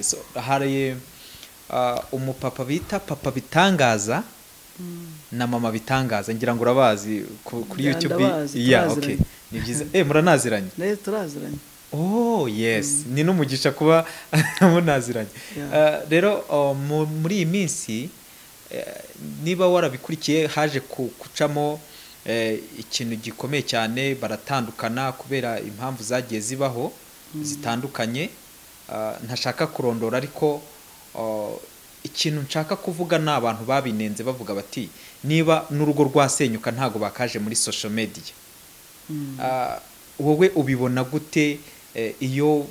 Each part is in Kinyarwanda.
So, hari umupapa bita Papa Bitangaza na Mama Bitangaza, ngira ngo urabazi kuri Yeah, YouTube. ndabazi, Yeah, okay. turaziranye. Ni byiza, muranaziranye? Nawe turaziranye. Oh yes, ni n'umugisha kuba munaziranye. Yeah. Rero muri iyi minsi, niba warabikurikiye, haje gucamo ikintu gikomeye cyane, baratandukana kubera impamvu zagiye zibaho zitandukanye. Ntashaka kurondora, ariko ikintu nshaka kuvuga ni abantu babinenze bavuga bati niba n'urugo rwasenyuka ntabwo bakaje muri social media. Wowe ubibona gute, iyo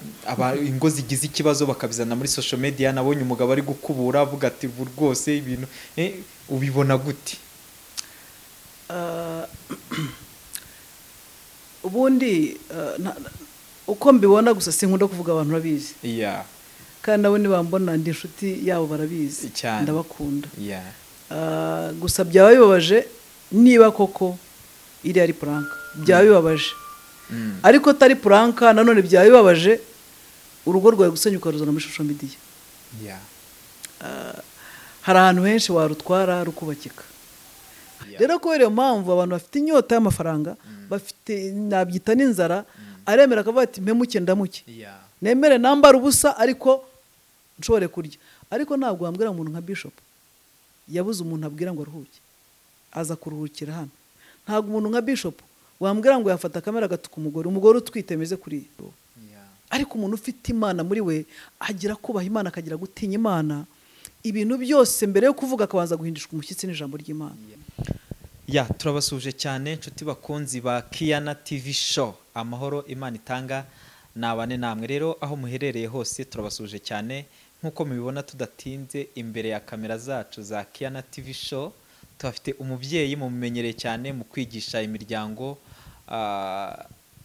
ingo zigize ikibazo bakabizana muri social media? Nabonye umugabo ari gukubura avuga ati "Ubu rwose ibintu", ubibona gute? Ubundi uko mbibona gusa, sinkunda kuvuga, abantu urabizi, kandi nabo nibambona ndi inshuti yabo, barabizi. Cyane. Ndabakunda. Gusa byaba bibabaje niba koko iriya ari prank, byaba bibabaje. Ariko atari prank nanone byaba bibabaje, urugo rwawe gusenyuka ruzana muri social media. Hari ahantu henshi warutwara rukubakika. Rero kubera iyo mpamvu, abantu bafite inyota y'amafaranga, bafite, nabyita n'inzara, aremera akavuga ati mpemuke ndamuke, nemere nambara ubusa ariko nshobore kurya. Ariko ntabwo wambwira umuntu nka Bishop yabuze umuntu abwira ngo aruhuke, aza kuruhukira hano. Ntabwo umuntu nka Bishop wambwira ngo yafata kamera agatuka umugore, umugore utwite ameze kuriya. Ariko umuntu ufite Imana muri we agira kubaha Imana, akagira gutinya Imana, ibintu byose mbere yo kuvuga akabanza guhindishwa umushyitsi n'ijambo ry'Imana. Ya, turabasuhuje cyane, inshuti bakunzi ba Kiyana TV Show. Amahoro Imana itanga nabane namwe. Rero aho muherereye hose turabasuhuje cyane. Nk'uko mubibona, tudatinze, imbere ya kamera zacu za Kiyana TV Show tuhafite umubyeyi mumenyereye cyane mu kwigisha imiryango.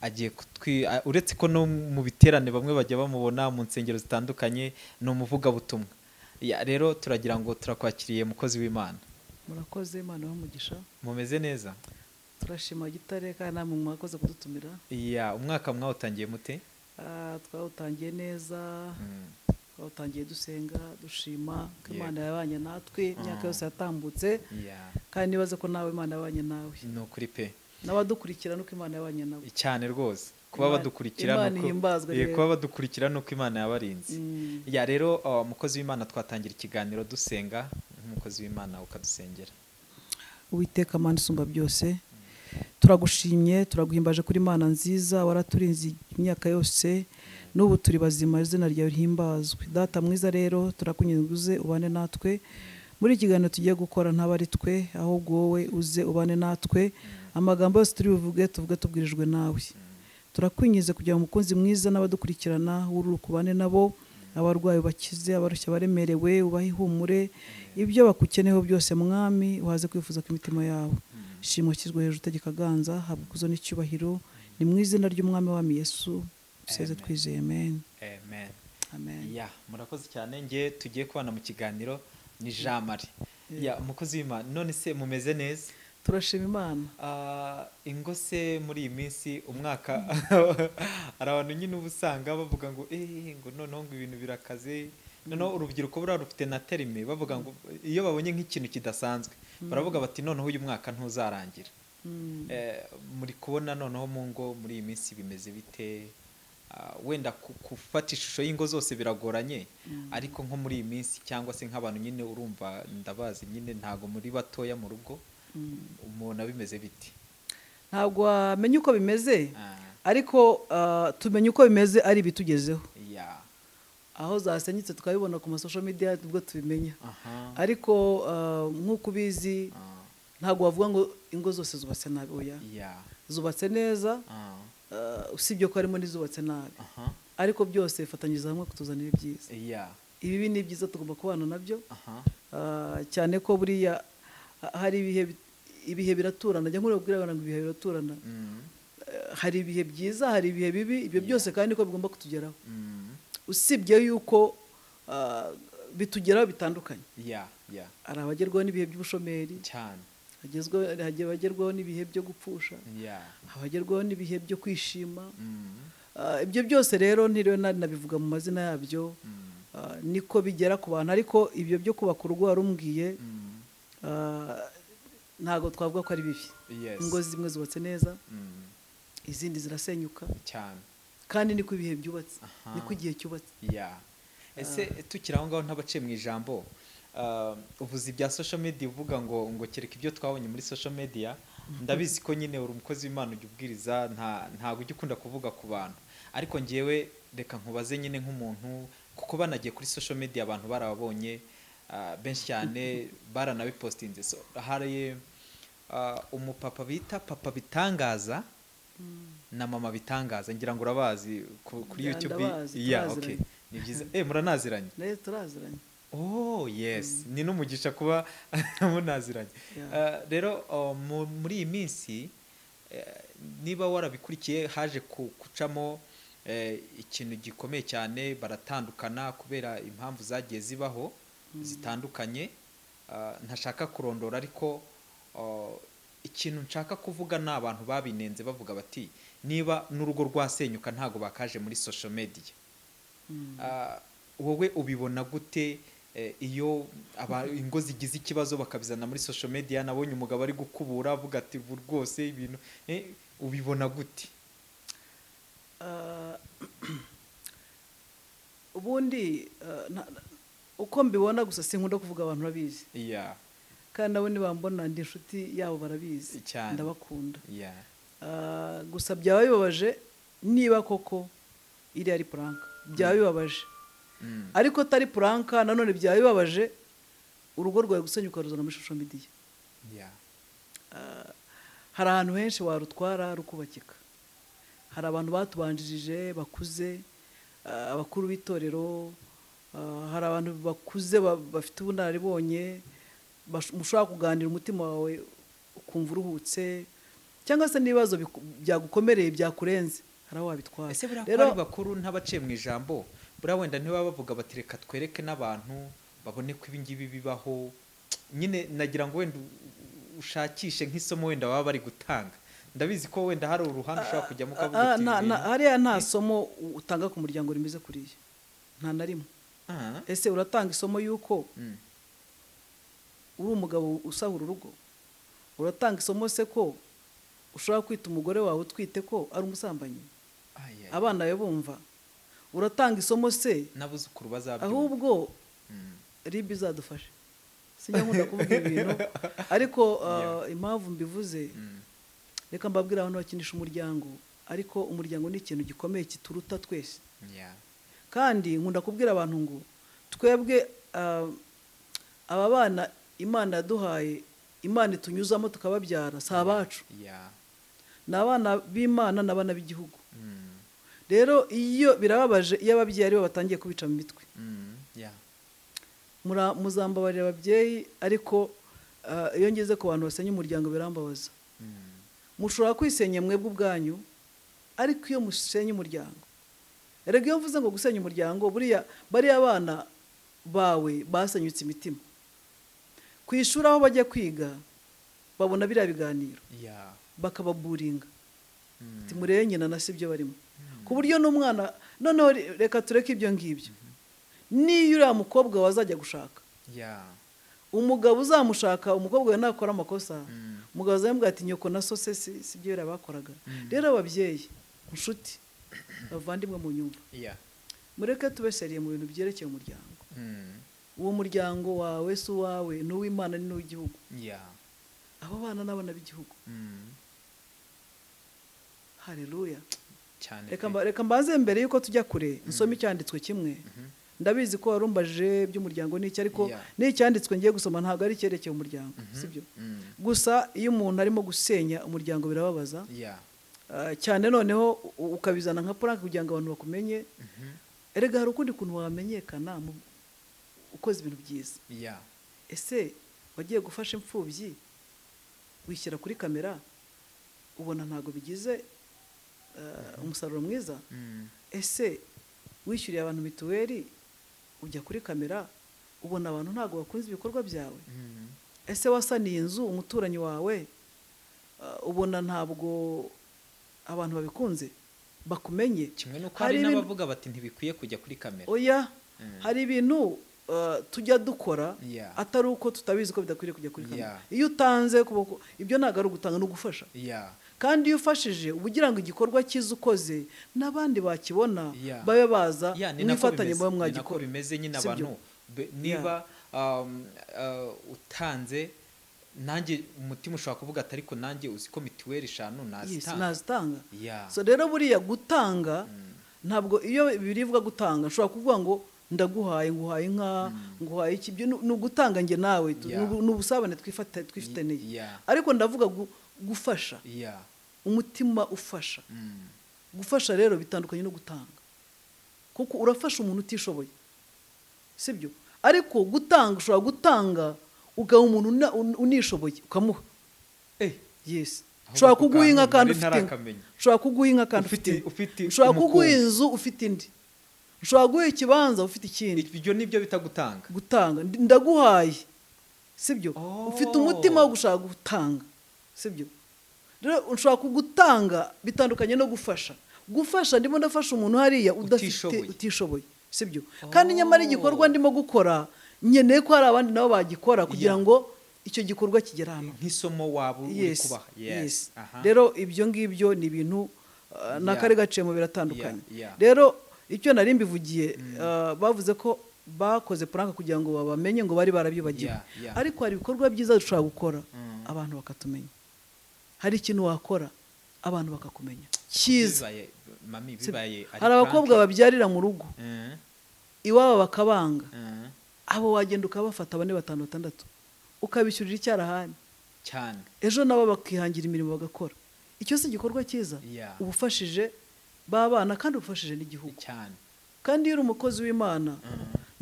Agiye kutwi uretse ko no mu biterane bamwe bajya bamubona mu nsengero zitandukanye, ni umuvugabutumwa. Ya, rero turagira ngo turakwakiriye, mukozi w'Imana. Murakoze, Imana umugisha. Mumeze neza? Turashima Gitare, kandi namwe mwakoze kudutumira. Ya, umwaka mwawutangiye mute? Twawutangiye neza. Twawutangiye dusenga, dushima ko Imana yabanye natwe imyaka yose yatambutse. Kandi nibaze ko nawe Imana yabanye nawe. Ni ukuri pe. N'abadukurikira nuko Imana yabanye nabo. Cyane rwose, kuba badukurikira Imana ihimbazwe rero. Kuba badukurikira nuko Imana yabarinze. Ya, rero umukozi w'Imana, twatangira ikiganiro dusenga, nk'umukozi w'Imana ukadusengera. Uwiteka Mana isumba byose, turagushimye, turaguhimbaje kuri Imana nziza. Waraturinze imyaka yose, n'ubu turi bazima, izina ryawe rihimbazwe. Data mwiza, rero turakunyuze ubane natwe muri iki kiganiro tugiye gukora. Ntaba ari twe, ahubwo wowe uze ubane natwe. Amagambo yose turi buvuge, tuvuge tubwirijwe nawe. Turakwinginze kugira ngo umukunzi mwiza n'abadukurikirana wururuke, ubane nabo, abarwayi bakize, abarushya baremerewe ubahe ihumure, ibyo bakukeneyeho byose, Mwami, uhaze kwifuza kw'imitima yabo. Shimwa kishyirwe hejuru, utegeka aganza, habwa ikuzo n'icyubahiro. Ni mu izina ry'Umwami wami Yesu duseze Amen. twizeye, amen. Amen. Amen. Ya, murakoze cyane. Nge tugiye kubana mu kiganiro ni Jean Marie. Ya, umukozi w'Imana, none se mumeze neza? Turashima Imana. Ingo se muri iyi minsi, umwaka, hari abantu nyine uba usanga bavuga ngo ngo noneho ngo ibintu birakaze, noneho urubyiruko buriya rufite na terme, bavuga ngo iyo babonye nk'ikintu kidasanzwe baravuga bati noneho uyu mwaka ntuzarangira. Muri kubona noneho mu ngo muri iyi minsi bimeze bite? Wenda gufata ishusho y'ingo zose biragoranye, ariko nko muri iyi minsi, cyangwa se nk'abantu nyine urumva ndabazi nyine ntago muri batoya mu rugo, umuntu bimeze biti? Ntabwo wamenya uko bimeze, ariko tumenya uko bimeze ari ibitugezeho, aho zasenyutse tukabibona ku ma social media, nibwo tubimenya. Ariko nk'uko ubizi, ntabwo wavuga ngo ingo zose zubatse nabi, oya. Zubatse neza, usibye ko harimo n'izubatse nabi, ariko byose bifatanyiriza hamwe kutuzanira ibyiza. Ibibi ni byiza, tugomba kubana nabyo. Cyane ko buriya hari ibihe ibihe biraturana. Njya nkunda kubwira abantu ngo ibihe biraturana. Hari ibihe byiza, hari ibihe bibi, ibyo byose kandi niko bigomba kutugeraho, usibye yuko bitugeraho bitandukanye. Hari abagerwaho n'ibihe by'ubushomeri, hari abagerwaho n'ibihe byo gupfusha, abagerwaho n'ibihe byo kwishima. Ibyo byose rero ntiriwe nabivuga mu mazina yabyo. Niko bigera ku bantu, ariko ibyo byo kubaka urugo warumbwiye, ntabwo twavuga ko ari bibi. Ingo zimwe zubatse neza, izindi zirasenyuka cyane, kandi niko ibihe byubatse, niko igihe cyubatse. Ese tukiri aho ngaho ntabaciye mu ijambo, uvuze ibya social media, uvuga ngo kereka ibyo twabonye muri social media. Ndabizi ko nyine uri umukozi w'Imana, ujya ubwiriza, ntabwo ujya ukunda kuvuga ku bantu, ariko ngewe reka nkubaze nyine nk'umuntu, kuko banagiye kuri social media abantu barababonye, benshi cyane baranabipostinze. So, hari umupapa bita Papa Bitangaza na Mama Bitangaza, ngira ngo urabazi kuri YouTube. Ndabazi, Yeah, turaziranye. okay. Ni byiza. Muranaziranye? Nayo turaziranye. Oh yes, ni n'umugisha kuba munaziranye. Rero muri iyi minsi, niba warabikurikiye, haje gucamo ikintu gikomeye cyane, baratandukana kubera impamvu zagiye zibaho zitandukanye. Ntashaka kurondora, ariko ikintu nshaka kuvuga ni abantu babinenze bavuga bati niba n'urugo rwasenyuka ntabwo bakaje muri social media. Wowe ubibona gute, iyo ingo zigize ikibazo bakabizana muri social media? Nabonye umugabo ari gukubura avuga ati ubu rwose ibintu, ubibona gute? Ubundi uko mbibona, gusa sinkunda kuvuga, abantu urabizi, kandi nabo nibambona ndi inshuti yabo barabizi, ndabakunda. Gusa byaba bibabaje niba koko iriya ari prank, byaba bibabaje. Ariko atari prank nanone byaba bibabaje, urugo rwawe gusenyuka ruzana muri social media. Hari ahantu henshi warutwara rukubakika. Hari abantu batubanjirije bakuze, abakuru b'itorero, hari abantu bakuze bafite ubunararibonye, mushobora kuganira umutima wawe ukumva uruhutse, cyangwa se n'ibibazo byagukomereye byakurenze hari aho wabitwara. Ese buriya ko Rero ari bakuru, ntabaciye mu ijambo, buriya wenda ntibaba bavuga bati reka twereke n'abantu babone ko ibi ngibi bibaho nyine? Nagira ngo wenda ushakishe nk'isomo wenda baba bari gutanga. Ndabizi ko wenda hari uruhande ushobora kujyamo ukavuga uti ibi bintu Hariya nta somo utanga ku muryango rimeze kuriya, nta na rimwe. Ese uratanga isomo y'uko uri umugabo usahura urugo? Uratanga isomo se ko ushobora kwita umugore wawe utwite ko ari umusambanyi, Ay, ay, abana bawe bumva? Uratanga isomo se n'abuzukuru bazabyumva? Ahubwo RIB izadufashe. Sinjya nkunda kuvuga ibintu, ariko impamvu mbivuze, reka mbabwire, abantu bakinisha umuryango, ariko umuryango ni ikintu gikomeye kituruta twese. Kandi nkunda kubwira abantu ngo twebwe, aba bana Imana yaduhaye, Imana itunyuzamo tukababyara, si abacu. Ni abana b'Imana n'abana b'igihugu. Rero iyo birababaje iyo ababyeyi aribo batangiye kubica mu mitwe. Muzambabarira ababyeyi, ariko iyo ngeze ku bantu basenya umuryango birambabaza. Mushobora kwisenya mwebwe ubwanyu, ariko iyo musenya umuryango, erega iyo mvuze ngo gusenya umuryango, buriya bariya bana bawe basenyutse imitima. Ku ishuri aho bajya kwiga babona biriya biganiro, bakababuringa ati murebe nyina na se ibyo barimo, ku buryo n'umwana noneho reka tureke ibyo ngibyo, niyo uriya mukobwa wazajya gushaka, umugabo uzamushaka, umukobwa we nakora amakosa, umugabo azamubwira ati nyoko na so se si byo biriya bakoraga? Rero ababyeyi, inshuti, bavandimwe mu nyumva, mureke tube sérieux mu bintu byerekeye umuryango. Uwo muryango wawe si uwawe, ni uw'Imana, ni n'uw'igihugu. Abo bana n'abana b'igihugu. Haleluya. Cyane Reka pe. Reka mbanze mbere yuko tujya kure nsome icyanditswe kimwe. Ndabizi ko warumbajije by'umuryango n'iki, ariko n'icyanditswe ngiye gusoma ntabwo ari icyerekeye umuryango, sibyo? Gusa iyo umuntu arimo gusenya umuryango birababaza. Cyane noneho ukabizana nka prank kugira ngo abantu bakumenye. Erega hari ukundi kuntu wamenyekana ukoze ibintu byiza. Ese wagiye gufasha imfubyi wishyira kuri kamera, ubona ntabwo bigize umusaruro mwiza? Ese wishyuriye abantu mituweli ujya kuri kamera, ubona abantu ntabwo bakunze ibikorwa byawe? Ese wasaniye inzu umuturanyi wawe, ubona ntabwo abantu babikunze bakumenye? Kimwe n'uko Hari hari n'abavuga bati ntibikwiye kujya kuri kamera. Oya. Hari ibintu tujya dukora atari uko tutabizi ko bidakwiriye kujya kuri kamera. Iyo utanze kuboko, ibyo ntabwo ari ugutanga, ni ugufasha. Kandi iyo ufashije uba ugira ngo igikorwa cyiza ukoze n'abandi bakibona, babe baza Yeah, ni nako mwifatanye, bimeze. mube Ni nako mwagikora. bimeze nyine. Sibyo? Abantu niba utanze, nanjye umutima ushobora kuvuga ati: "Ariko nanjye uzi ko mituweli 5 nazitanga." Nazitanga. So rero buriya gutanga, ntabwo iyo birivuga gutanga, nshobora kuvuga ngo ndaguhaye, nguhaye inka, nguhaye iki, ibyo ni ugutanga njye nawe, ni ubusabane twifitaniye. Ariko ndavuga gufasha, umutima ufasha. Gufasha rero bitandukanye no gutanga, kuko urafasha umuntu utishoboye, sibyo? Ariko gutanga, ushobora gutanga ugaha umuntu unishoboye ukamuha. Yes. Aho Ushobora ako kuguha inka kantu kandi nari ufite inka. ntarakamenya. Ushobora kuguha inka kandi ufite inka. Ufite Ushobora kuguha umukumbi. inzu ufite indi. Ushobora guha ikibanza ufite ikindi. Ibyo nibyo bita gutanga. Gutanga, ndaguhaye, sibyo? Oh. Ufite umutima wo gushaka gutanga, sibyo? Rero ushobora kugutanga bitandukanye no gufasha. Gufasha, ndimo ndafasha umuntu hariya udafite, Utishoboye. utishoboye, sibyo? Kandi nyamara igikorwa ndimo gukora, nkeneye ko hari abandi nabo bagikora kugira ngo icyo gikorwa kigere hano. Nk'isomo waba uri kubaha. Yes. Aha. Rero ibyo ngibyo ni ibintu n'akari gaciyemo, biratandukanye. Rero icyo nari mbivugiye, bavuze ko bakoze prank kugira ngo babamenye, ngo bari barabyibagiwe. Ariko hari ibikorwa byiza dushobora gukora, abantu bakatumenya. Hari ikintu wakora abantu bakakumenya cyiza. Bibaye, mami, bibaye ari Hari abakobwa prank. babyarira mu rugo, iwabo bakabanga. Abo wagenda ukabafata bane, batanu, batandatu, ukabishyurira icyarahani, ejo nabo bakihangira imirimo bagakora. Icyo si igikorwa cyiza? Uba ufashije ba bana kandi ufashije n'igihugu. Kandi iyo uri umukozi w'Imana,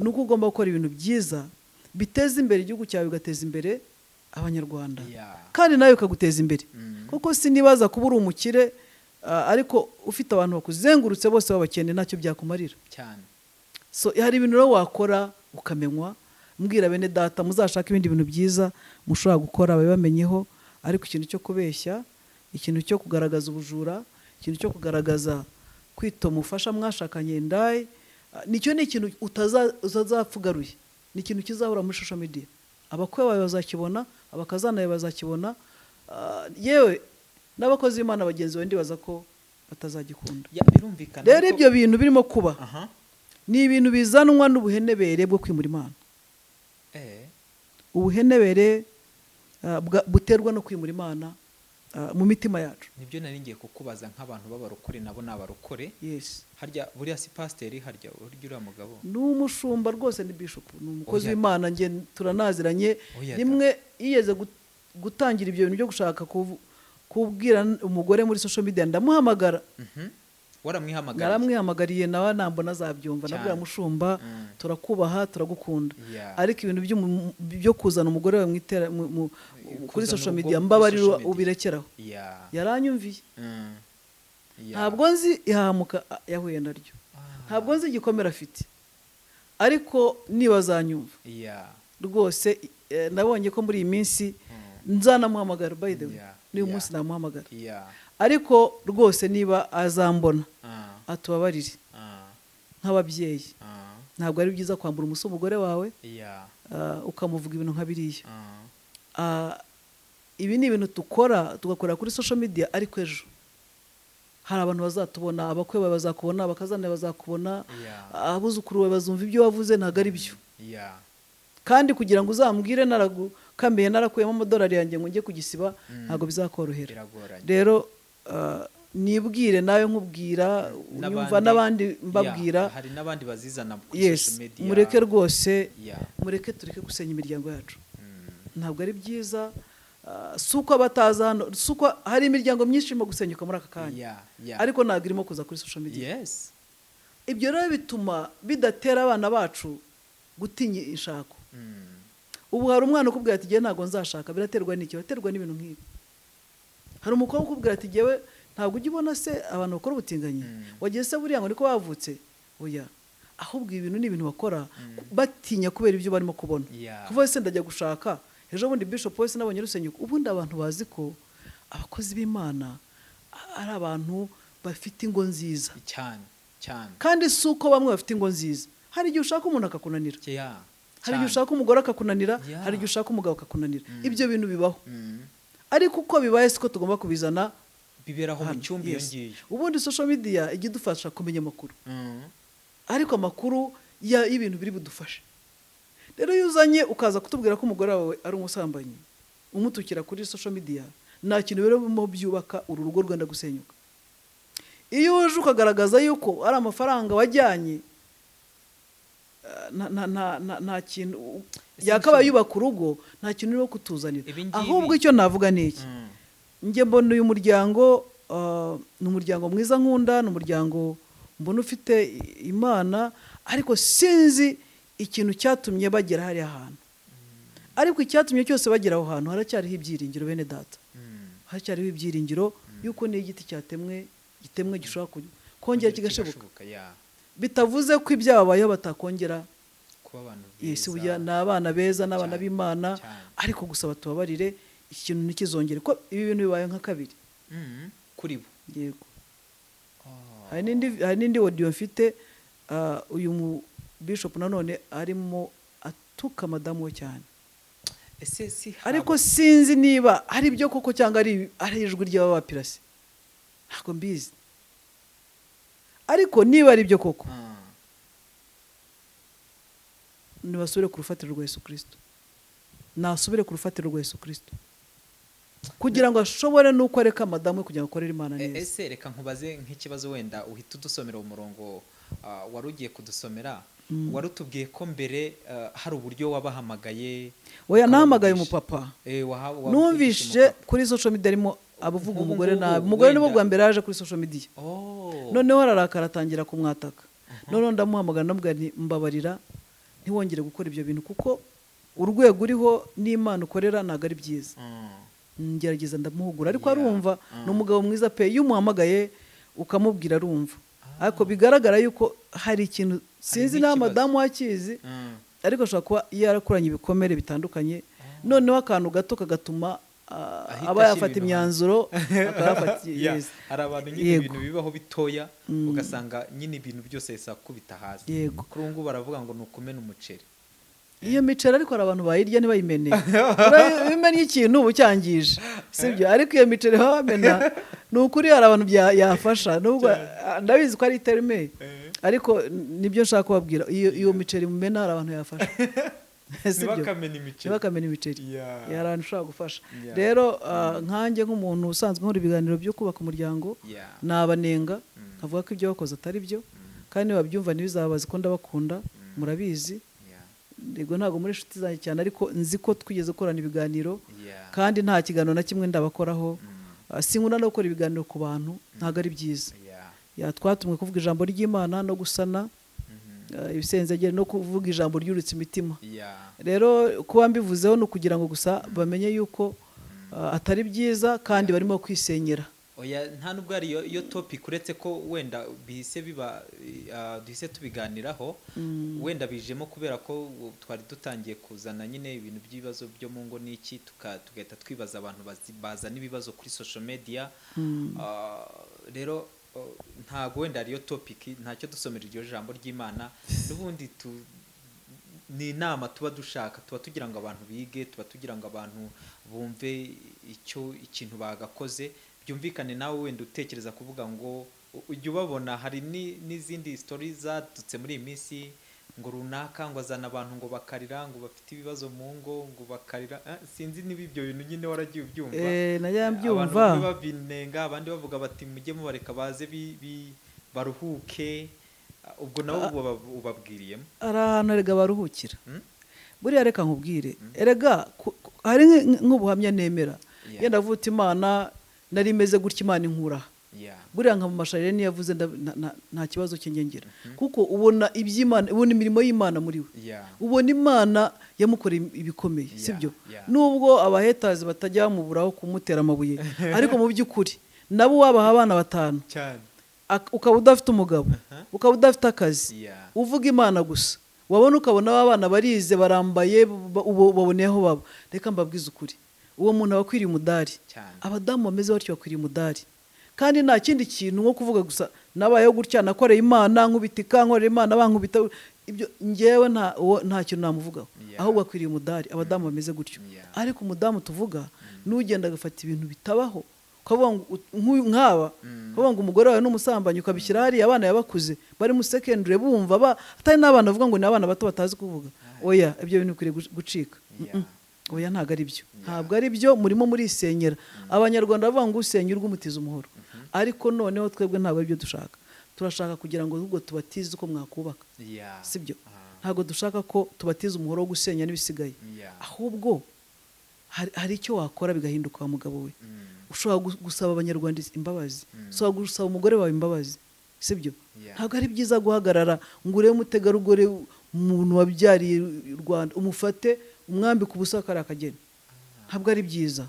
ni uko ugomba gukora ibintu byiza biteza imbere igihugu cyawe, bigateza imbere Abanyarwanda, kandi nawe bikaguteza imbere, kuko sinibaza kuba uri umukire, ariko ufite abantu bakuzengurutse bose b'abakene, ntacyo byakumarira. So hari ibintu rero wakora ukamenywa. Mbwira bene data, muzashake ibindi bintu byiza mushobora gukora babibamenyeho. Ariko ikintu cyo kubeshya, ikintu cyo kugaragaza ubujura, ikintu cyo kugaragaza kwita umufasha mwashakanye indayi, nicyo ni ikintu utazapfa ugaruye, ni ikintu kizahora muri social media. Abakwe bawe bazakibona, abakazana bawe bazakibona, yewe n'abakozi b'Imana bagenzi bawe ndibaza ko batazagikunda. Yeah, birumvikana. Rero ariko- ibyo bintu birimo kuba ni ibintu bizanwa n'ubuhenebere bwo kwimura Imana. Ubuhenebere buterwa no kwimura Imana mu mitima yacu. Nibyo nari ngiye kukubaza, nk'abantu b'abarokore, nabo ni abarokore. Yes. Harya buriya si pasiteri, harya urya uriya mugabo? Ni umushumba rwose, ni bishop, ni umukozi Oya. w'Imana, njye turanaziranye. Oya da. Rimwe yigeze gutangira ibyo bintu byo gushaka kubwira umugore muri social media, ndamuhamagara. Waramwihamagariye? Naramwihamagariye, nawe nambona azabyumva. Cyane. Nabwira mushumba, turakubaha, turagukunda, ariko ibintu byo kuzana umugore wawe kuri Kuzana social urugo media, kuri mbabarira, social media. ubirekeraho. Yaranyumviye. Ntabwo nzi ihahamuka yahuye naryo, ntabwo nzi igikomere afite, ariko niba azanyumva rwose, nabonye ko muri iyi minsi nzanamuhamagara, by the way, n'uyu munsi namuhamagara. Ariko rwose niba azambona, atubabarire nk'ababyeyi. Ntabwo ari byiza kwambura umusa umugore wawe, ukamuvuga ibintu nka biriya. Ibi ni ibintu dukora, tugakorera kuri social media, ariko ejo hari abantu bazatubona. Abakwe bawe bazakubona, abakazana bazakubona, abuzukuru bawe bazumva ibyo wavuze. Ntabwo ari byo. Kandi kugira ngo uzambwire naragukamiye, narakuyemo amadolari yanjye ngo njye kugisiba, ntabwo bizakorohera. Biragoranye. Rero nibwire nawe nkubwira, unyumva, n'abandi mbabwira. Yeah, hari n'abandi bazizana kuri social media. Mureke rwose, mureke, tureke gusenya imiryango yacu. Ntabwo ari byiza. Si uko abataza hano, si uko hari imiryango myinshi irimo gusenyuka muri aka kanya, ariko ntabwo irimo kuza kuri social media. Ibyo rero bituma bidatera abana bacu gutinya inshako. Ubu hari umwana ukubwira ati: "Ngewe ntabwo nzashaka." Biraterwa n'iki? Biraterwa n'ibintu nk'ibi. Hari umukobwa ukubwira ati: "Ngewe ntabwo." Ujya ubona se abantu bakora ubutinganyi? Wagiye se buriya ngo niko bavutse? Oya, ahubwo ibi bintu ni ibintu bakora batinya kubera ibyo barimo kubona. Kuva se ndajya gushaka ejo bundi bishop wese nabonye rusenyuka. Ubundi abantu bazi ko abakozi b'Imana ari abantu bafite ingo nziza. Cyane cyane. Kandi si uko bamwe bafite ingo nziza. Hari igihe ushaka umuntu akakunanira, hari igihe ushaka umugore akakunanira, hari igihe ushaka umugabo akakunanira. Ibyo bintu bibaho, ariko uko bibaye siko tugomba kubizana Biberaho mu hano. cyumba iyo Yes. ngiyo. Ubundi social media ijya idufasha kumenya amakuru, ariko amakuru y'ibintu biri budufashe. Rero iyo uzanye ukaza kutubwira ko umugore wawe ari umusambanyi, umutukira kuri social media, nta kintu birimo byubaka uru rugo rwenda gusenyuka. Iyo uje ukagaragaza yuko ari amafaranga wajyanye, nta kintu Ese yakabaye Mushumba, yubaka urugo, nta kintu urimo kutuzanira. Ibi ngibi- Ahubwo icyo navuga ni iki: njye mbona uyu muryango, ni umuryango mwiza nkunda, ni umuryango mbona ufite Imana, ariko sinzi ikintu cyatumye bagera hariya hantu. Ariko icyatumye cyose bagera aho hantu, haracyariho ibyiringiro, bene data. Haracyariho ibyiringiro yuko n'iyo igiti cyatemwe gitemwe gishobora kongera kigashibuka. Bitavuze ko ibyababayeho batakongera kuba abantu Yes, beza. Burya ni abana beza n'abana b'Imana, ariko gusa batubabarire, iki kintu ntikizongere, ko ibi bintu bibaye nka kabiri. Kuri bo. Yego. Oh. Hari n'indi audio mfite, uyu mu bishop nanone arimo atuka madamu we cyane. Ese si Ariko sinzi niba ari byo koko cyangwa ari ijwi ry'abapirasi, ntabwo mbizi. Ariko niba ari byo koko, nibasubire ku rufatiro rwa Yesu Kirisito, nasubire ku rufatiro rwa Yesu Kirisito kugira ngo ashobore n'uko areka madamu we kugira ngo akorere Imana neza. Ese reka nkubaze nk'ikibazo, wenda uhita udusomera umurongo wari ugiye kudusomera. Wari utubwiye ko mbere hari uburyo wabahamagaye Oya, nahamagaye ukabavugisha. umupapa. Wavugishije Numvise umupapa. kuri social media arimo abavuga Nk'ubu umugore ngubu, nabi. Umugore nibwo wenda. bwa mbere yaje kuri social media. Oh. Noneho ararakara, atangira kumwataka. Noneho ndamuhamagara, ndamubwira nti: "Mbabarira, ntiwongere gukora ibyo bintu, kuko urwego uriho n'Imana ukorera ntabwo ari byiza." Ngerageza ndamuhugura, ariko arumva. Ni umugabo mwiza pe, iyo umuhamagaye ukamubwira arumva. Ariko bigaragara yuko hari ikintu, sinzi niba Nk'ikibazo. madamu akizi, ariko ashobora kuba yarakuranye ibikomere bitandukanye, noneho akantu gato kagatuma Ahita aba ashyira yafata ibintu imyanzuro, akaba yafata Yeah, yes. hari abantu nyine ibintu bibaho bitoya, ugasanga nyine ibintu byose bisa kubita hasi. Kuri ubu ngubu baravuga ngo ni ukumena umuceri. Iyo miceri ariko hari abantu bayirya ntibayimene. Iyo umennye ikintu uba ucyangije, sibyo? Ariko iyo miceri baba bamena, ni ukuri hari abantu yafasha, nubwo ndabizi ko ari terme, ariko nibyo nshaka kubabwira: iyo miceri mumena hari abantu yafasha, sibyo? Ntibakamena imiceri. Ntibakamena imiceri. Hari abantu ushobora gufasha. Rero nkanjye nk'umuntu usanzwe nkora ibiganiro byo kubaka umuryango, nabanenga nkavuga ko ibyo bakoze atari byo, kandi nibabyumva ntibizababaze ko ndabakunda, murabizi. Yego, ntabwo muri inshuti zanjye cyane, ariko nzi ko twigeze gukorana ibiganiro, kandi nta kiganiro na kimwe ndabakoraho. Sinkunda no gukora ibiganiro ku bantu, ntabwo ari byiza. Ya, twatumwe kuvuga ijambo ry'Imana no gusana ibisenzegeri no kuvuga ijambo ryurutse imitima. Rero kuba mbivuzeho ni ukugira ngo gusa bamenye yuko atari byiza kandi barimo kwisenyera. Oya, nta nubwo ari iyo topic, uretse ko wenda bihise biba duhise tubiganiraho, wenda bijemo kubera ko twari dutangiye kuzana nyine ibintu by'ibibazo byo mu ngo n'iki, tugahita twibaza abantu bazana ibibazo kuri social media. Rero ntago wenda ariyo topic, ntacyo dusomera iryo jambo ry'Imana. N'ubundi ni inama tuba dushaka, tuba tugira ngo abantu bige, tuba tugira ngo abantu bumve icyo ikintu bagakoze, byumvikane. Nawe wenda utekereza kuvuga ngo ujya ubabona, hari n'izindi story zadutse muri iyi minsi ngo runaka ngo azana abantu ngo bakarira, ngo bafite ibibazo mu ngo, ngo bakarira. Sinzi niba ibyo bintu nyine waragiye ubyumva. Najya Abantu mbyumva. bamwe babinenga, abandi bavuga bati: "Mujye mubareka baze baruhuke." Ubwo nabo ubabwiriyemo. Hari ahantu erega baruhukira. Buriya reka nkubwire, erega hari nk'ubuhamya nemera. Yenda avuga uti: "Imana nari imeze gutya, Imana inkura." Buriya nka mu masharire niyo yavuze, nta kibazo cy'ingengera, kuko ubona iby'Imana, ubona imirimo y'Imana muri we, ubona Imana yamukoreye ibikomeye, sibyo? Yeah. Nubwo abahetazi batajya bamuburaho kumutera amabuye, ariko mu by'ukuri nabo wabaha abana batanu, ukaba udafite umugabo, ukaba udafite akazi, uvuga Imana gusa, wabona ukabona aba bana barize, barambaye, ubu baboneye aho baba, reka mbabwize ukuri, uwo muntu aba akwiriye umudari. Abadamu bameze batyo bakwiriye umudari, kandi nta kindi kintu nko kuvuga gusa nabayeho gutya, nakoreye Imana, nkubitika, nkorera Imana bankubita. Ibyo ngewe nta kintu namuvugaho, ahubwo akwiriye umudari abadamu bameze gutyo. Ariko umudamu tuvuga n'ugenda agafata ibintu bitabaho, ukavuga ngo nk'uyu nk'aba, ukavuga ngo umugore wawe ni umusambanyi, ukabishyira hariya abana yabakuze bari mu secondary bumva atari n'abana bavuga ngo ni abana bato batazi kuvuga. Oya, ibyo bintu bikwiriye gucika. Oya, ntabwo ari byo, ntabwo ari byo. Murimo murisenyera. Abanyarwanda bavuga ngo usenya urwo umutiza umuhoro, ariko noneho twebwe ntabwo ari byo dushaka. Turashaka kugira ngo ahubwo tubatize uko mwakubaka, sibyo? Ntabwo dushaka ko tubatiza umuhoro wo gusenya n'ibisigaye. Ahubwo hari icyo wakora bigahinduka wa mugabo we. Ushobora gusaba Abanyarwanda imbabazi, ushobora gusaba umugore wawe imbabazi, sibyo? Ntabwo ari byiza guhagarara ngo urebe umutegarugori, umuntu wabyariye u Rwanda, umufate umwambike ubusa kariya kageni. Ntabwo ari byiza.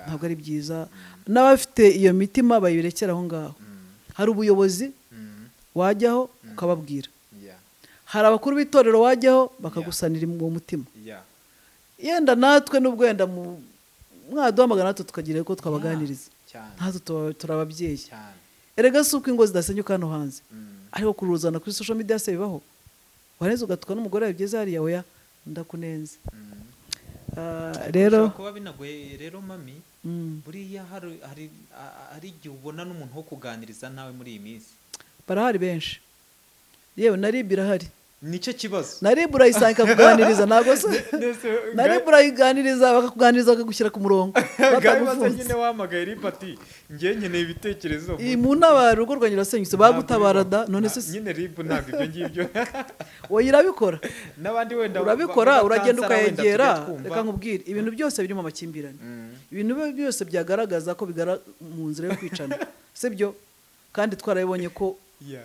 Ntabwo ari byiza. N'abafite iyo mitima bayirekera aho ngaho. Hari ubuyobozi wajyaho ukababwira, hari abakuru b'itorero wajyaho bakagusanira uwo mutima. Yenda natwe n'ubwo wenda mwaduhamagara natwe tukagira uko twabaganiriza. Natwe turi ababyeyi. Erega si uko ingo zidasenyuka hano hanze, ariko kuruzana kuri social media se bibaho? Warenze ugatuka n'umugore wawe bigeze hariya? Oya, ndakunenze. Rero Bishobora kuba binagoye rero, mami. Buriya hari igihe ubona n'umuntu wo kuganiriza nawe muri iyi minsi. Barahari benshi, yewe na RIB irahari. Nicyo kibazo. Na RIB urayisanga ikakuganiriza, ntabwo se? Ndetse Na RIB urayiganiriza, bakakuganiriza, bakagushyira ku murongo Gabibaza. batagufunze. Nyine wahamagaye RIB ati: "Ngewe nkeneye ibitekerezo." Iyi mu ntabara, urugo rwanjye rurasenyutse, bagutabara da. None se Nyine RIB ntabwo ibyo ngibyo. Oya, irabikora. N'abandi wenda Urabikora, uragenda kansara wenda ukayegera. tujya twumva. Reka nkubwire, ibintu byose birimo amakimbirane, ibintu byose byagaragaza ko bigara mu nzira yo kwicana, sibyo? Kandi twarabibonye ko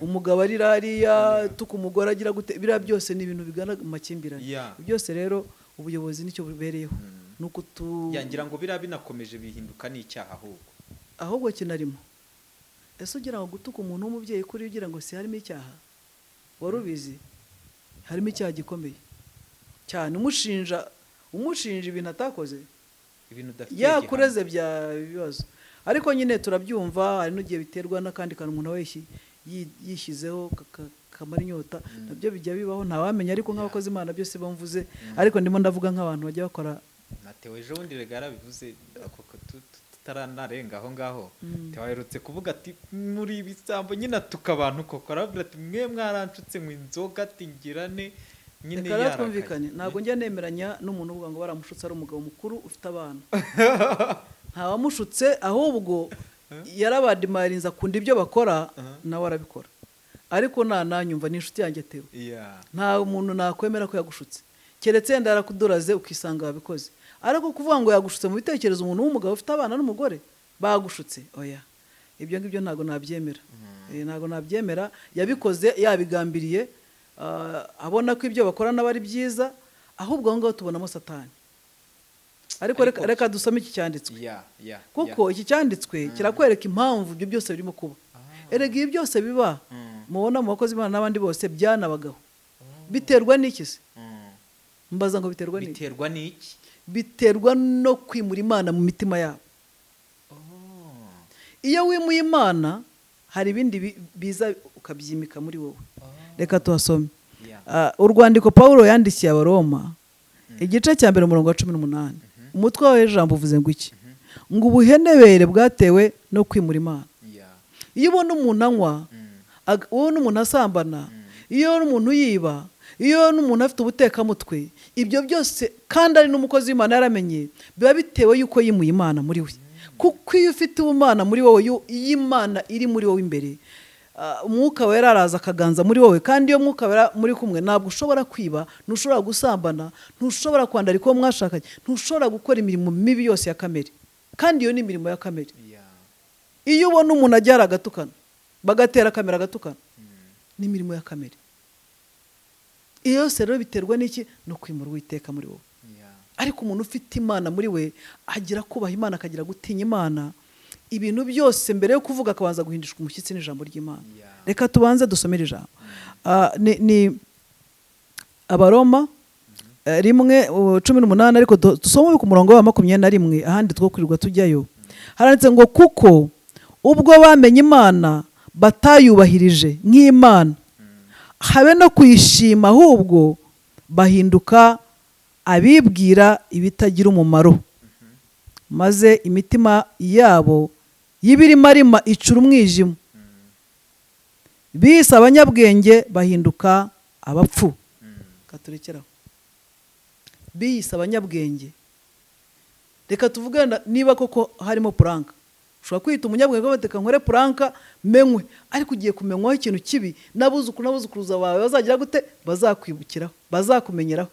umugabo arira hariya tuka umugore, agira gute, biriya byose ni ibintu bigana mu makimbirane. Byose rero ubuyobozi nicyo bubereyeho, ni ukutu Ya, ngira ngo biriya binakomeje bihinduka n'icyaha ahubwo. Ahubwo kinarimo. Ese ugira ngo gutuka umuntu w'umubyeyi kuri ugira ngo si harimo icyaha? Wari ubizi? Harimo icyaha gikomeye cyane, umushinja ibintu atakoze. Ibintu udafitiye Yakureze bya ibibazo. Ariko nyine turabyumva, hari n'igihe biterwa n'akandi kantu umuntu aba yishyizeho kamara inyota, nabyo bijya bibaho, ntawamenya. Ariko nk'abakozi Imana byose bamvuze, ariko ndimo ndavuga nk'abantu bajya bakora. Natewe ejo bundi rega yarabivuze ako tutaranarenga aho ngaho. Theo aherutse kuvuga ati: "Muri ibisambo." Nyine atuka abantu koko, arababwira ati: "Mwe mwaranshutse ngo inzoga," ati "ngirane." Nyine Reka rero yarakaye. twumvikane, ntabwo njya nemeranya n'umuntu uvuga ngo baramushutse ari umugabo mukuru ufite abana. Ntawamushutse, ahubwo yarabadimarinze, akunda ibyo bakora, nawe arabikora. Ariko nanyumva ni inshuti yanjye Theo. Nta muntu nakwemera ko yagushutse, keretse yenda yarakuduraze ukisanga wabikoze. Ariko kuvuga ngo yagushutse mu bitekerezo, umuntu w'umugabo ufite abana n'umugore bagushutse, oya, ibyo ngibyo ntabwo nabyemera. Ntabwo nabyemera. Yabikoze yabigambiriye, abona ko ibyo bakora nabo ari byiza. Ahubwo aho ngaho tubonamo Satani. Ariko reka dusome iki cyanditswe, kuko iki cyanditswe kirakwereka impamvu ibyo byose birimo kuba. Erega ibi byose biba mubona mu bakozi b'Imana n'abandi bose byanabagaho, biterwa n'iki se? Mbaza ngo biterwa n'iki? Biterwa n'iki? Biterwa no kwimura Imana mu mitima yabo. Iyo wimuye Imana, hari ibindi biza ukabyimika muri wowe. Reka tuhasome. Urwandiko Pawulo yandikiye Abaroma, igice cya mbere, umurongo wa 18, umutwe wawe w'ijambo uvuze ngo iki? Ngo ubuhenebere bwatewe no kwimura Imana. Iyo ubona umuntu anywa, ubona umuntu asambana, iyo ubona umuntu yiba, iyo ubona umuntu afite ubutekamutwe, ibyo byose kandi ari n'umukozi w'Imana yaramenye, biba bitewe y'uko yimuye Imana muri we. Kuko iyo ufite ubumana muri wowe, iyo Imana iri muri wowe imbere, Umwuka Wera araza akaganza muri wowe. Kandi iyo Mwuka Wera muri kumwe, ntabwo ushobora kwiba, ntushobora gusambana, ntushobora kwandarika uwo mwashakanye, ntushobora gukora imirimo mibi yose ya kamere. Kandi iyo ni imirimo ya kamere. Iyo ubona umuntu ajyara agatukana, bagatera kamera agatukana, ni imirimo ya kamere. Iyo yose rero biterwa n'iki? No kwimura Uwiteka muri wowe. Ariko umuntu ufite Imana muri we agira kubaha Imana, akagira gutinya Imana. Ibintu byose mbere yo kuvuga akabanza guhindishwa umushyitsi n'ijambo ry'Imana. Reka tubanze dusomere ijambo. Ni Abaroma 1 18, ariko dusome ku murongo wa 21, ahandi two kwirirwa tujyayo. Haranditse ngo: "Kuko ubwo bamenye Imana batayubahirije nk'Imana, Habe no kuyishima, ahubwo bahinduka abibwira ibitagira umumaro, maze imitima yabo y'ibirimarima icura umwijima. Bise abanyabwenge, bahinduka abapfu. Katurekeraho. Biyise abanyabwenge. Reka tuvuge niba koko harimo prank, ushobora kwita umunyabwenge ngo reka nkore prank menywe, ariko ugiye kumenywaho ikintu kibi, n'abuzukuru n'abuzukuruza bawe bazagira gute? Bazakwibukiraho, bazakumenyeraho.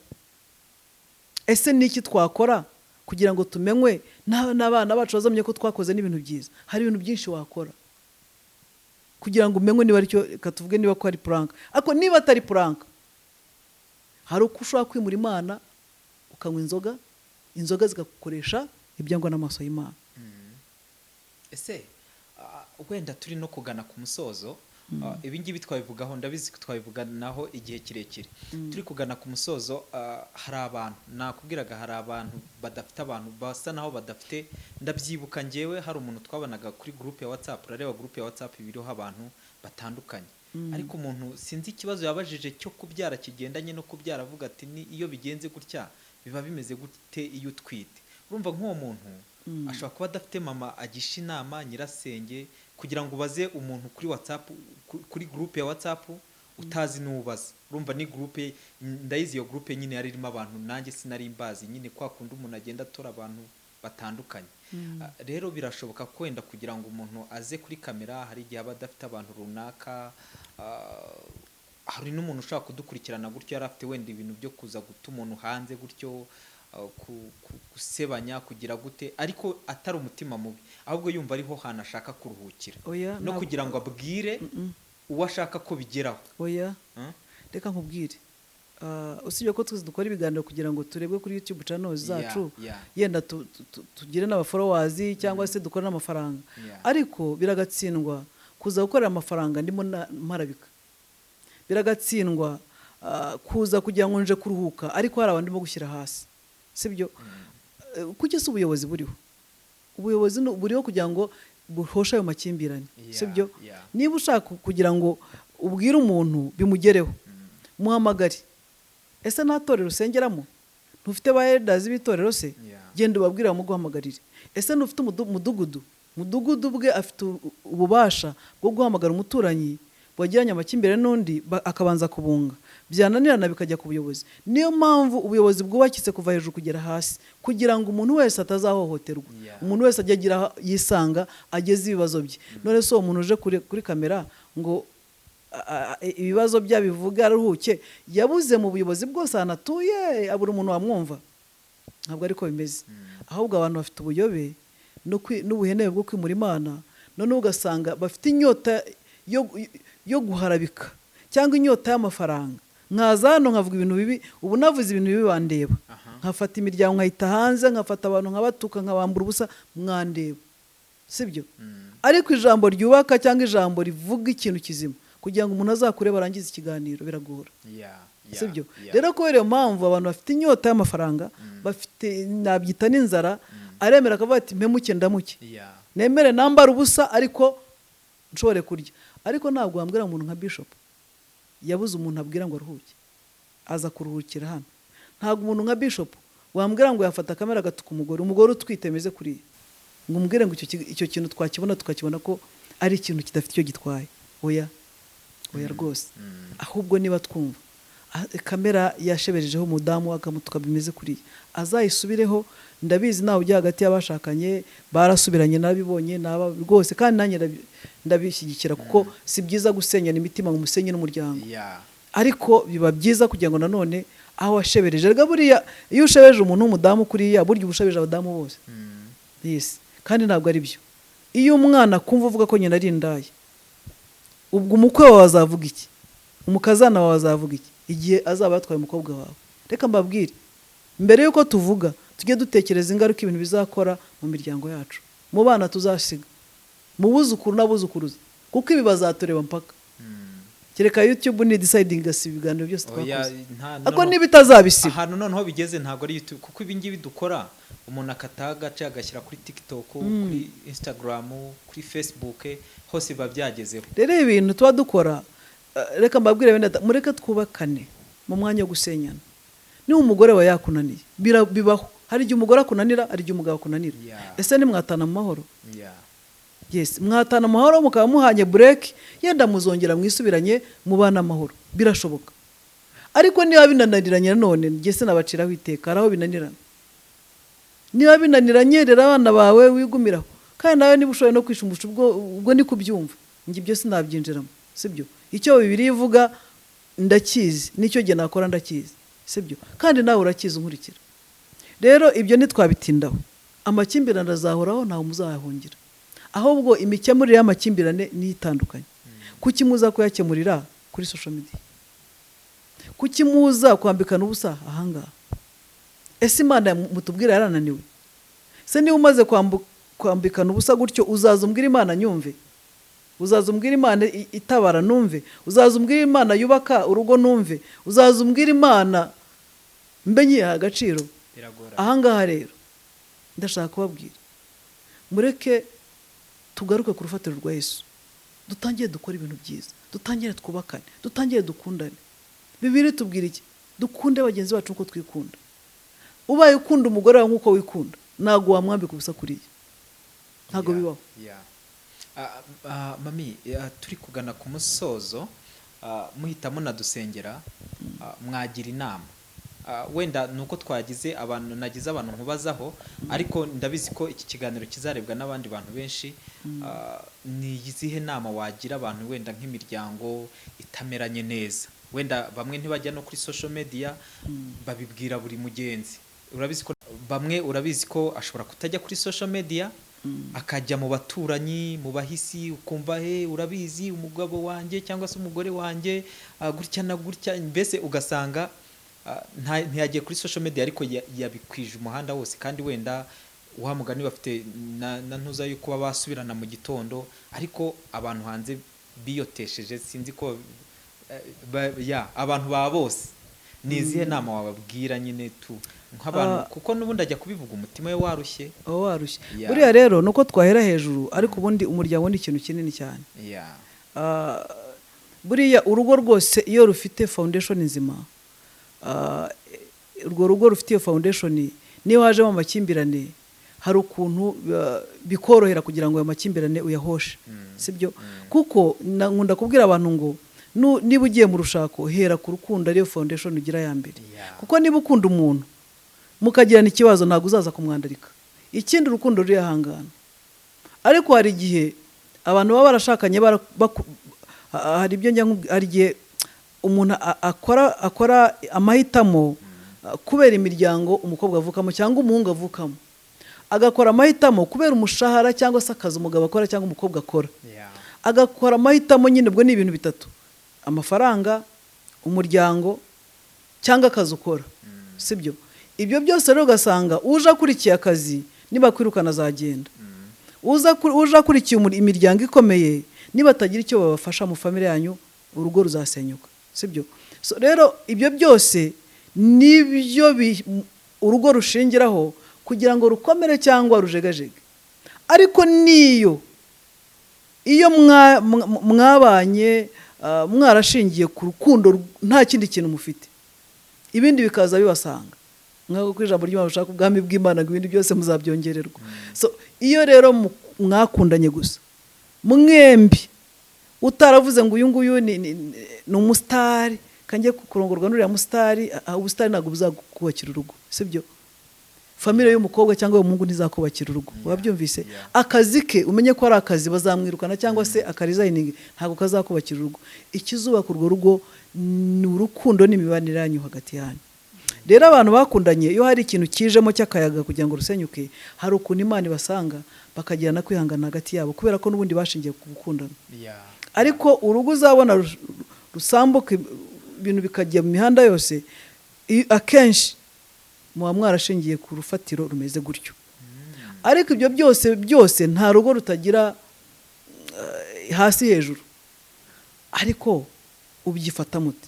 Ese ni iki twakora kugira ngo tumenywe n'abana bacu, bazamenye ko twakoze n'ibintu byiza? Hari ibintu byinshi wakora kugira ngo umenywe. Niba aricyo, reka tuvuge niba ko ari prank, ariko niba atari prank, hari uko ushobora kwimura Imana ukanywa inzoga, inzoga zikagukoresha ibyangwa n'amaso y'Imana. Ese wenda turi no kugana ku musozo, ibi ngibi twabivugaho, ndabizi ko twabivuganaho igihe kirekire. Turi kugana ku musozo, hari abantu nakubwiraga, hari abantu badafite abantu, basa naho badafite. Ndabyibuka ngewe hari umuntu twabanaga kuri groupe ya WhatsApp. Urareba groupe ya WhatsApp ibiriho abantu batandukanye, ariko umuntu sinzi ikibazo yabajije cyo kubyara, kigendanye no kubyara, avuga ati: "Ni iyo bigenze gutya biba bimeze gute iyo utwite?" Urumva nk'uwo muntu ashobora kuba adafite mama agisha inama, nyirasenge, kugira ngo ubaze umuntu kuri WhatsApp, kuri groupe ya WhatsApp utazi n'ubaza. Urumva ni groupe, ndayizi iyo groupe nyine, yari irimo abantu nanjye sinari mbazi nyine, kwa kundi umuntu agenda atora abantu batandukanye. Rero birashoboka ko wenda kugira ngo umuntu aze kuri kamera hari igihe aba adafite abantu runaka. Hari n'umuntu ushobora kudukurikirana gutyo yari afite wenda ibintu byo kuza guta umuntu hanze gutyo, gusebanya, kugira gute, ariko atari umutima mubi, ahubwo yumva ariho hantu ashaka kuruhukira Oya, no kugira ngo abwire uwo ashaka ko bigeraho. Oya. Reka nkubwire. Usibye ko twese dukora ibiganiro kugira ngo turebwe kuri YouTube channels zacu, yenda tugire n'aba followers cyangwa se dukore n'amafaranga, ariko biragatsindwa kuza gukorera amafaranga ndimo mparabika. Biragatsindwa kuza kugira ngo nje kuruhuka, ariko hari abantu ndimo gushyira hasi, sibyo? Kuki se ubuyobozi buriho? Ubuyobozi buriho kugira ngo buhoshe ayo makimbirane, sibyo? Yeah. Niba ushaka kugira ngo ubwire umuntu bimugereho, muhamagare. Ese nta torero usengeramo? Ntufite ba elders b'itorero se? Yeah. Genda ubabwire bamuguhamagarire. Ese ntufite mudugudu? Mudugudu ubwe afite ububasha bwo guhamagara umuturanyi wagiranye amakimbirane n'undi, akabanza kubunga, byananirana bikajya ku buyobozi. Niyo mpamvu ubuyobozi bwubakitse kuva hejuru kugera hasi, kugira ngo umuntu wese atazahohoterwa, umuntu wese ajye agira aho yisanga ageze ibibazo bye. None se uwo muntu uje kuri kamera ngo ibibazo bye abivuge aruhuke, yabuze mu buyobozi bwose ahantu atuye, abura umuntu wamwumva? Ntabwo ariko bimeze. Ahubwo abantu bafite ubuyobe n'ubuhenebe bwo kwimura Imana, noneho ugasanga bafite inyota yo guharabika cyangwa inyota y'amafaranga. Nkaza hano nkavuga ibintu bibi, ubu navuze ibintu bibi bandeba, nkafata imiryango nkayita hanze, nkafata abantu nkabatuka, nkabambura ubusa, mwandeba, sibyo? Ariko ijambo ryubaka cyangwa ijambo rivuga ikintu kizima kugira ngo umuntu azakurebe arangize ikiganiro biragora, sibyo? Rero kubera iyo mpamvu abantu bafite inyota y'amafaranga, bafite nabyita n'inzara, aremera akavuga ati: "Mpemuke ndamuke, nemere nambara ubusa ariko nshobore kurya." Ariko ntabwo wambwira umuntu nka bishop yabuze umuntu abwira ngo aruhuke, aza kuruhukira hano. Ntabwo umuntu nka bishop wambwira ngo yafata kamera agatuka umugore, umugore utwite ameze kuriya, ngo umbwire ngo icyo kintu twakibona, tukakibona ko ari ikintu kidafite icyo gitwaye. Oya, oya rwose. Ahubwo niba twumva kamera yasheberejeho umudamu akamutuka bimeze kuriya, azayisubireho. Ndabizi nawe ujya hagati y'abashakanye barasubiranye, nabibonye naba rwose, kandi nanjye ndabishyigikira, kuko si byiza gusenyana imitima ngo umusenye n'umuryango. Ariko biba byiza kugira ngo nanone aho washebereje, erega buriya iyo ushebeje umuntu w'umudamu kuriya, burya uba ushebeje abadamu bose. Yes. Kandi ntabwo ari byo. Iyo umwana akumva uvuga ko nyina ari indaya, ubwo umukwe wawe azavuga iki? Umukazana wawe azavuga iki igihe azaba yatwaye umukobwa wawe? Reka mbabwire, mbere y'uko tuvuga tujye dutekereza ingaruka ibintu bizakora mu miryango yacu, mu bana tuzasiga, mu buzukuru n'abuzukuruza, kuko ibi bazatureba mpaka. Kereka YouTube ni deciding igasiba ibiganiro byose Oya, twakoze, ariko noneho niba itazabisiba. Ahantu noneho bigeze ntabwo ari YouTube, kuko ibi ngibi dukora umuntu akataha agace agashyira kuri TikTok, kuri Instagram, kuri Facebook, hose biba byagezeho. Rero ibintu tuba dukora Reka mbabwire bene data, mureke twubakane mu mwanya wo gusenyana. Niba umugore wawe yakunaniye, bibaho. Hari igihe umugore akunanira, hari igihe umugabo akunanira. Ese nimwatana mu mahoro? Yes, mwatana amahoro, mukaba muhanye break, yenda muzongera mwisubiranye, mubana amahoro, birashoboka. Ariko niba binaniranye nanone, njye sinabaciraho iteka, hari aho binanirana. Niba binaniranye, rera abana bawe, wigumiraho. Kandi nawe niba ushoboye no kwishumusha, ubwo ni kubyumva, njye ibyo sinabyinjiramo, sibyo? Icyo Bibiliya ivuga ndakizi, n'icyo jye nakora ndakizi, sibyo? Kandi nawe urakizi unkurikira. Rero ibyo ntitwabitindaho, amakimbirane azahoraho, ntawe muzayahungira. Ahubwo imikemurire y'amakimbirane niyo itandukanye. Kuki muza kuyakemurira kuri social media? Kuki muza kwambikana ubusa ahangaha? Ese Imana mutubwira yarananiwe? Se niba umaze kwambikana ubusa gutyo, uzaza umbwira Imana nyumve? Uzaza umbwira Imana itabara numve? Uzaza umbwira Imana yubaka urugo numve? Uzaza umbwira Imana mbe nyiha agaciro? Biragorana. Ahangaha rero ndashaka kubabwira, mureke tugaruke ku rufatiro rwa Yesu, dutangire dukore ibintu byiza, dutangire twubakane, dutangire dukundane. Bibiliya itubwira iki? Dukunde bagenzi bacu uko twikunda. Ubaye ukunda umugore wawe nk'uko wikunda, ntabwo wamwambika ubusa kuriya, ntabwo bibaho. Mami, turi kugana ku musozo, muhita munadusengera, mwagira inama. Wenda ni uko twagize abantu, nagize abantu nkubazaho, ariko ndabizi ko iki kiganiro kizarebwa n'abandi bantu benshi. Ni izihe nama wagira abantu, wenda nk'imiryango itameranye neza, wenda bamwe ntibajya no kuri social media, babibwira buri mugenzi? Urabizi ko bamwe, urabizi ko ashobora kutajya kuri social media, akajya mu baturanyi, mu bahisi, ukumva he, urabizi umugabo wanjye cyangwa se umugore wanjye, gutya na gutya, mbese ugasanga ntiyagiye kuri social media, ariko yabikwije umuhanda wose. Kandi wenda wa mugani bafite na ntuza yo kuba basubirana mu gitondo, ariko abantu hanze biyotesheje, sinzi ko ya abantu ba bose. Ni izihe nama wababwira nyine tu nk'abantu, kuko n'ubundi ajya kubivuga umutima we warushye? Uba warushye. Buriya rero nuko twahera hejuru, ariko ubundi umuryango ni ikintu kinini cyane. Buriya urugo rwose iyo rufite foundation nzima, urwo rugo rufite iyo foundation, niyo hajemo amakimbirane, hari ukuntu bikorohera kugira ngo ayo makimbirane uyahoshe, sibyo? Kuko nkunda kubwira abantu ngo niba ugiye mu rushako, hera ku rukundo, ariyo foundation ugira ya mbere. Kuko niba ukunda umuntu mukagirana ikibazo, ntabwo uzaza kumwandarika. Ikindi, urukundo rurihangana. Ariko hari igihe abantu baba barashakanye, hari ibyo njya hari igihe umuntu akora amahitamo kubera imiryango umukobwa avukamo cyangwa umuhungu avukamo, agakora amahitamo kubera umushahara cyangwa se akazi umugabo akora cyangwa umukobwa akora, agakora amahitamo nyine. Ubwo ni ibintu bitatu: amafaranga, umuryango cyangwa akazi ukora, sibyo? Ibyo byose rero ugasanga uje akurikiye akazi, niba kwirukana azagenda. Uje akurikiye imiryango ikomeye, niba atagira icyo babafasha mu family yanyu, urugo ruzasenyuka, sibyo? So rero ibyo byose nibyo urugo rushingiraho kugira ngo rukomere cyangwa rujegajege. Ariko niyo iyo mwabanye, mwarashingiye ku rukundo, nta kindi kintu mufite, ibindi bikaza bibasanga, nk'uko ku ijambo ry'Imana ushaka ubwami bw'Imana ngo ibindi byose muzabyongererwa. So iyo rero mwakundanye gusa mwembi, utaravuze ngo uyu nguyu ni umusitari, kanjye kurongorwa n'uriya musitari, ubusitari ntabwo buzakubakira urugo, sibyo? Famille y'umukobwa cyangwa y'umuhungu ntizakubakira urugo. Wabyumvise? Akazi ke, umenye ko ari akazi, bazamwirukana cyangwa se akaresigninga, ntabwo kazakubakira urugo. Ikizubaka urwo rugo ni urukundo n'imibanire yanyu hagati yanyu. Rero abantu bakundanye, iyo hari ikintu kijemo cy'akayaga kugira ngo rusenyuke, hari ukuntu Imana ibasanga bakagirana kwihangana hagati yabo, kubera ko n'ubundi bashingiye ku gukundana. Ariko urugo uzabona rusambuka, ibintu bikajya mu mihanda yose, akenshi muba mwarashingiye ku rufatiro rumeze gutyo. Ariko ibyo byose nta rugo rutagira hasi hejuru. Ariko ubyifata mute?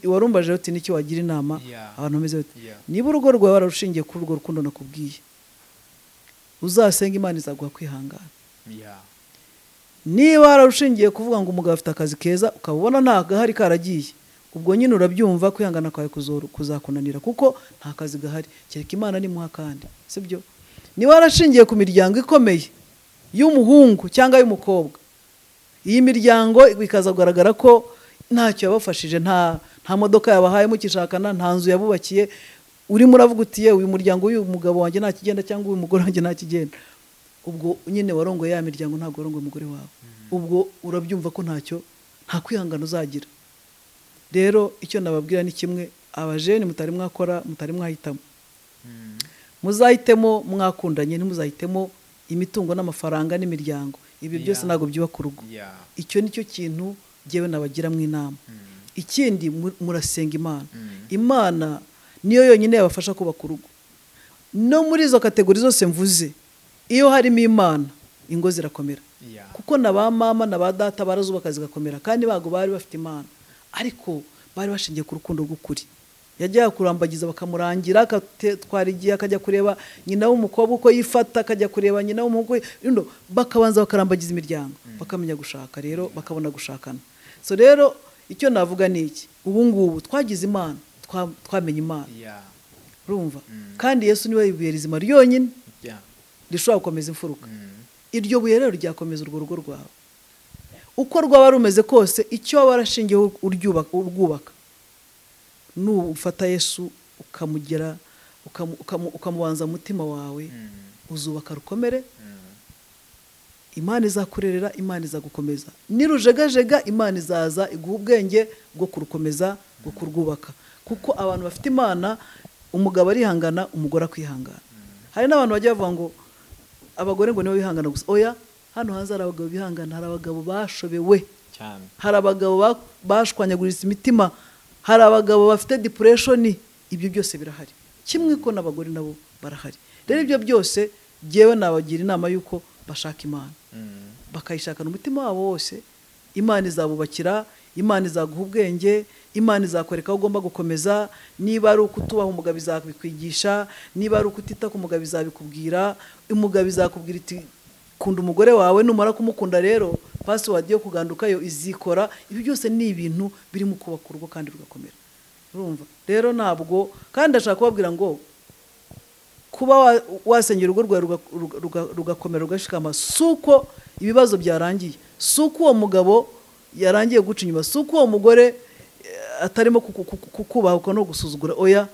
Warumbaje uti nicyo wagira inama abantu bameze bate? Niba urugo rwawe wararushingiye kuri urwo rukundo nakubwiye, uzasenga, Imana izaguha kwihangana. Niba wararushingiye kuvuga ngo umugabo afite akazi keza, ukaba ubona nta gahari karagiye, ubwo nyine urabyumva kwihangana kwawe kuzakunanira kuko nta kazi gahari, kereka Imana nimuha kandi, sibyo? Niba warashingiye ku miryango ikomeye y'umuhungu cyangwa y'umukobwa, iyi miryango bikaza kugaragara ko ntacyo yabafashije, nta modoka yabahaye mukishakana, nta nzu yabubakiye, urimo uravuga uti yewe uyu muryango w'uyu mugabo wanjye nta kigenda cyangwa uyu mugore wanjye nta kigenda, ubwo nyine warongoye ya miryango, ntabwo warongoye umugore wawe, ubwo urabyumva ko ntacyo, nta kwihangana uzagira. Rero icyo nababwira ni kimwe, abajeni mutari mwakora, mutari mwahitamo, muzahitemo mwakundanye, ntimuzahitemo imitungo n'amafaranga n'imiryango, ibi byose ntabwo byubaka urugo. Icyo nicyo kintu jyewe nabagiramo inama. Ikindi murasenga Imana. Imana niyo yonyine yabafasha kubaka urugo. No muri izo kategori zose mvuze, iyo harimo Imana ingo zirakomera. Kuko na ba mama na ba data barazubaka zigakomera, kandi bago bari bafite Imana, ariko bari bashingiye ku rukundo rw'ukuri. Yajyaga kurambagiza bakamurangira, akatwara igihe akajya kureba nyina w'umukobwa uko yifata, akajya kureba nyina w'umuhungu, bakabanza bakarambagiza imiryango, bakamenya gushaka, rero bakabona gushakana. So rero icyo navuga ni iki, ubu ngubu twagize Imana, twamenye Imana, urumva? Kandi Yesu niwe ibuye rizima ryonyine rishobora gukomeza imfuruka. Iryo buye rero ryakomeza urwo rugo rwawe uko rwaba rumeze kose, icyo waba warashingiyeho urwubaka, nufata Yesu ukamugera, ukamubanza umutima wawe, uzubaka rukomere. Imana izakurerera, Imana izagukomeza. Nirujegajega Imana izaza iguha ubwenge bwo kurukomeza, bwo kurwubaka. Kuko abantu bafite Imana, umugabo arihangana, umugore akwihangana. Hari n'abantu bajya bavuga ngo abagore ngo nibo bihangana gusa. Oya, hano hanze hari abagabo bihangana, hari abagabo bashobewe cyane, hari abagabo bashwanyaguritse imitima, hari abagabo bafite depression, ibyo byose birahari. Kimwe ko n'abagore nabo barahari. Rero ibyo byose jyewe nabagira inama yuko bashaka Imana, bakayishakana umutima wabo wose. Imana izabubakira, Imana izaguha ubwenge, Imana izakwereka aho ugomba gukomeza. Niba ari ukutubaha umugabo izabikwigisha, niba ari ukutita ku mugabo izabikubwira. Umugabo izakubwira iti kunda umugore wawe, numara kumukunda rero password yo kugandukayo izikora. Ibi byose ni ibintu biri mu kubaka urugo kandi rugakomera. Urumva rero ntabwo, kandi ndashaka kubabwira ngo kuba wasengera urugo rwawe rugakomera rugashikama, suko ibibazo byarangiye, suko uwo mugabo yarangiye guca inyuma, suko uwo mugore atarimo kukubahuka no gusuzugura. Oya,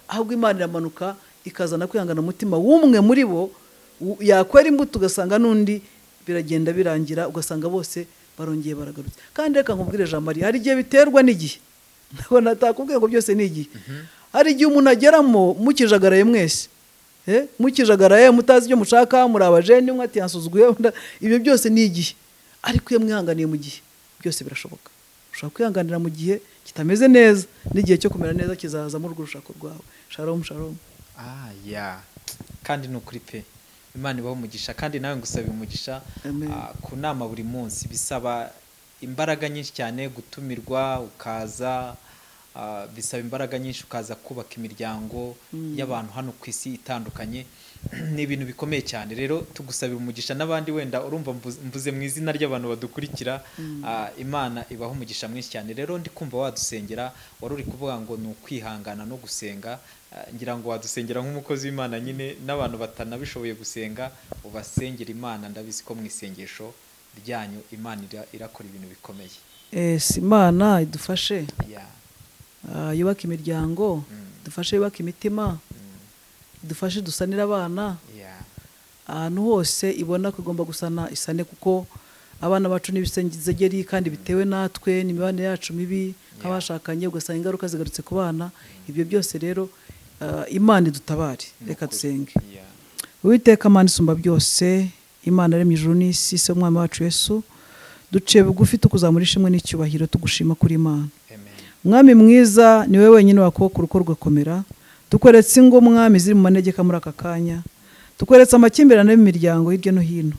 ahubwo Imana iramanuka ikazana kwihangana umutima w'umwe muri bo, yakwera imbuto ugasanga n'undi biragenda birangira, ugasanga bose barongeye baragarutse. Kandi reka nkubwire Jean Marie, hari igihe biterwa n'igihe. Ntabwo natakubwiye ngo byose ni igihe. Hari igihe umuntu ageramo mukijagaraye mwese, mukijagaraye mutazi ibyo mushaka, muri abajene, umwe ati yansuzuguye, ibyo byose ni igihe. Ariko iyo mwihanganiye mu gihe byose birashoboka. Ushobora kwihanganira mu gihe kitameze neza, n'igihe cyo kumera neza kizaza muri urwo rushako rwawe. Shalom, shalom. Kandi ni ukuri pe, Imana ibahe umugisha. Kandi nawe ngusaba umugisha ku nama buri munsi. Bisaba imbaraga nyinshi cyane gutumirwa ukaza, bisaba imbaraga nyinshi ukaza kubaka imiryango y'abantu hano ku isi itandukanye. Ni ibintu bikomeye cyane. Rero tugusabira umugisha n'abandi, wenda urumva mvuze mu izina ry'abantu badukurikira. Imana ibaha umugisha mwinshi cyane. Rero ndi kumva wadusengera, wari uri kuvuga ngo ni ukwihangana no gusenga. Ngira ngo wadusengera nk'umukozi w'Imana nyine, n'abantu batanabishoboye gusenga ubasengera Imana. Ndabizi ko mu isengesho ryanyu Imana irakora ibintu bikomeye. Imana idufashe yubaka imiryango, dufashe yubaka imitima, dufashe dusanire abana. Ahantu hose ibona ko igomba gusana isane, kuko abana bacu n'ibisengeri kandi bitewe natwe n'imibanire yacu mibi nk'abashakanye, ugasanga ingaruka zigarutse ku bana. Ibyo byose rero Imana idutabare. Reka dusenge. Uwiteka Mana isumba byose, Imana yaremye ijuru n'isi, se umwami wacu Yesu, duciye bugufi tukuzamura ishimwe n'icyubahiro, tugushima kuri Imana. Mwami mwiza, ni wowe wenyine wakubaka urugo rugakomera. Tukweretse ingo mwami ziri mu manegeka muri aka kanya, tukweretse amakimbirane y'imiryango hirya no hino.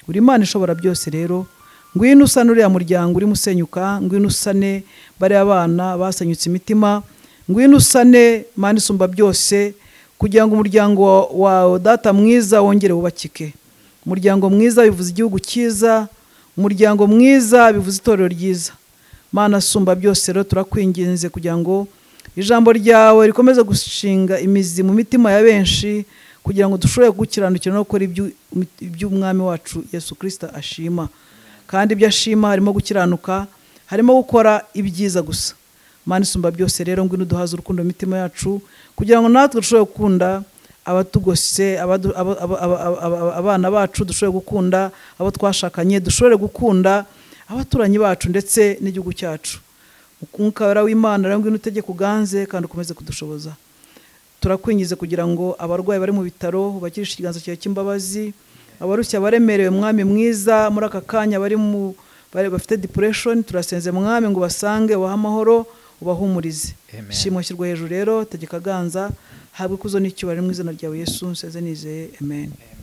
Uri Imana ishobora byose rero, ngwino usane uriya muryango urimo usenyuka, ngwino usane bariya bana basenyutse imitima, ngwino usane Mana isumba byose, kugira ngo umuryango wawe data mwiza wongere wubakike. Umuryango mwiza bivuze igihugu cyiza. Umuryango mwiza bivuze itorero ryiza. Mana sumba byose rero, turakwinginze kugira ngo ijambo ryawe rikomeze gushinga imizi mu mitima ya benshi, kugira ngo dushobore gukiranukira no gukora iby'umwami wacu Yesu Kirisita ashima. Kandi ibyo ashima harimo gukiranuka, harimo gukora ibyiza gusa. Mana isumba byose rero, ngwino uduhaze urukundo mu mitima yacu, kugira ngo natwe dushobore gukunda abatugose, abana bacu, dushobore gukunda abo twashakanye, dushobore gukunda abaturanyi bacu ndetse n'igihugu cyacu. Umwuka wera w'Imana rero, ngwino utegeke, uganze kandi ukomeze kudushoboza. Turakwingize kugira ngo abarwayi bari mu bitaro ubakirishe ikiganza cyawe cy'imbabazi, abarushye, abaremerewe, mwami mwiza, muri aka kanya bari mu bari bafite depression, turasenze mwami ngo basange, ubahe amahoro, ubahumurize. Amen. Shimwa, shyirwa hejuru rero, tegeka, ganza, habwe ikuzo n'icyubahiro mu izina ryawe Yesu nsenze nizeye, amen.